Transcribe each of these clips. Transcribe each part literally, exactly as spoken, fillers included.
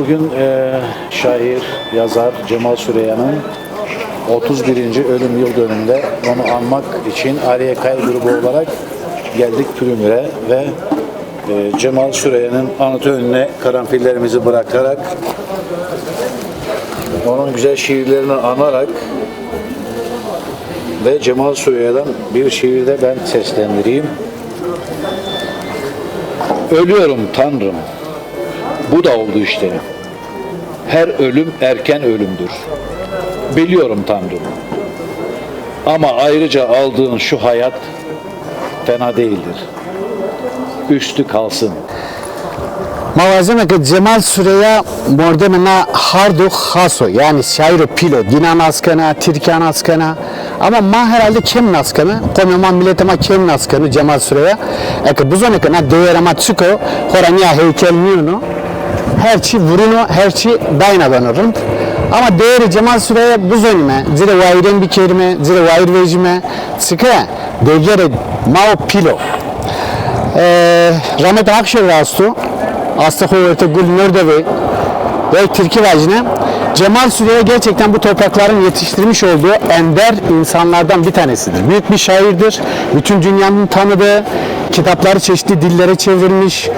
Bugün e, şair, yazar Cemal Süreyya'nın otuz birinci ölüm yıl dönümünde onu anmak için Ariye Kaya grubu olarak geldik Pülümür'e ve e, Cemal Süreyya'nın anıtı önüne karanfillerimizi bırakarak, onun güzel şiirlerini anarak ve Cemal Süreyya'dan bir şiir de ben seslendireyim. Ölüyorum Tanrım. Bu da oldu işte. Her ölüm erken ölümdür. Biliyorum Tanrım. Ama ayrıca aldığın şu hayat fena değildir. Üstü kalsın. Ma wazena ke Cemal Süreya mordemê na hard û xas o, yanî şaîro pîl o, dîna nas kena, tirkîya nas kena. Ama ma herhalde kêm nas kena, qomê ma, miletê ma kêm nas keno Cemal Süreya. Eke bizonê ke na değerê ma çik o, xora nîya heykel nîyono. Her çî vurîno, her çî dayna beno rind. Ama değerê Cemal Süreya bizonîme, ci rê wayîrên bikerîme, ci rê wayîr vejîme. Çike? Dêgerê ma o pîl o. E, rahmetê Haq şêrî ra esto. Astê xo werte gul nêrdewê. Yay tirkî vajîne. Cemal Süreya gerçekten bu toprakların yetiştirmiş olduğu ender insanlardan bir tanesidir. Büyük bir şairdir. Bütün dünyanın tanıdığı, kitapları çeşitli dillere çevrilmiş,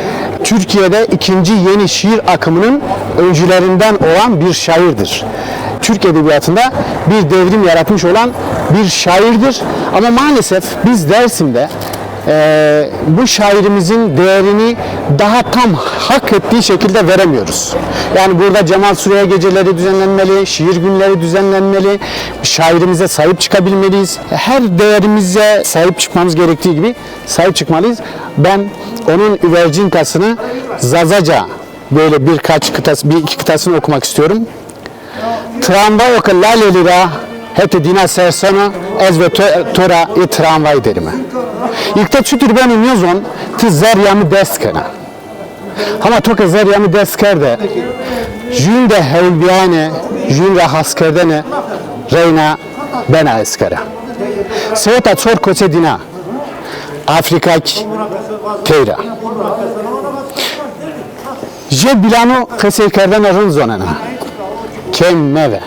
Türkiye'de ikinci yeni şiir akımının öncülerinden olan bir şairdir. Türk edebiyatında bir devrim yaratmış olan bir şairdir. Ama maalesef biz Dersim'de e, bu şairimizin değerini daha tam hak ettiği şekilde veremiyoruz. Yani burada Cemal Süreya geceleri düzenlenmeli, şiir günleri düzenlenmeli, şairimize sahip çıkabilmeliyiz. Her değerimize sahip çıkmamız gerektiği gibi sahip çıkmalıyız. Ben onun üvercinkasını Zazaca böyle birkaç kıtası, bir iki kıtasını okumak istiyorum. Tramvayo ke lalelî ra hetê dîna ser sono, ez ve to, to ra ê tramvay derîme. Îkte çutir beno nêzon, ti zerrîya mi dest kena. Hama to ke zerrîya mi dest kerde, jûn de hewlbîyayene, jûn ra haskerdene reyna bena eskera. Seweta çor kosê dîna, Afrikak teyra. Jê bîlano qeseykerdene rind zonena. Kêm meve.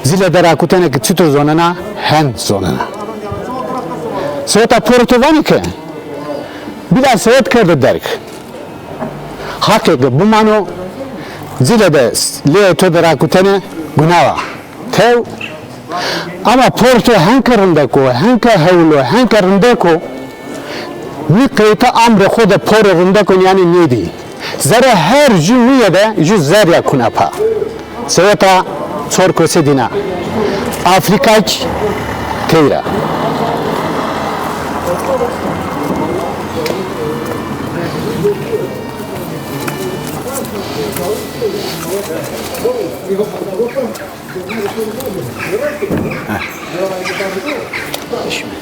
Zile de rakutene ke çitur zonena, hen zonena. Seweta porê to vanê ke bîla sewet kerdo derg. Haqê ke bimano zile de leyê to de rakutene gunawa. Tew Ama porê to henke rindek o, henke hewl o, henke rindek o, nî qeyte amrê xo de porê rindek o nîyanê nêdî. Zerrê her jû nîye de jû zerrîya kuna pa. Seweta çor kosê dîna. Afrikak teyra. Heh. Şimdi.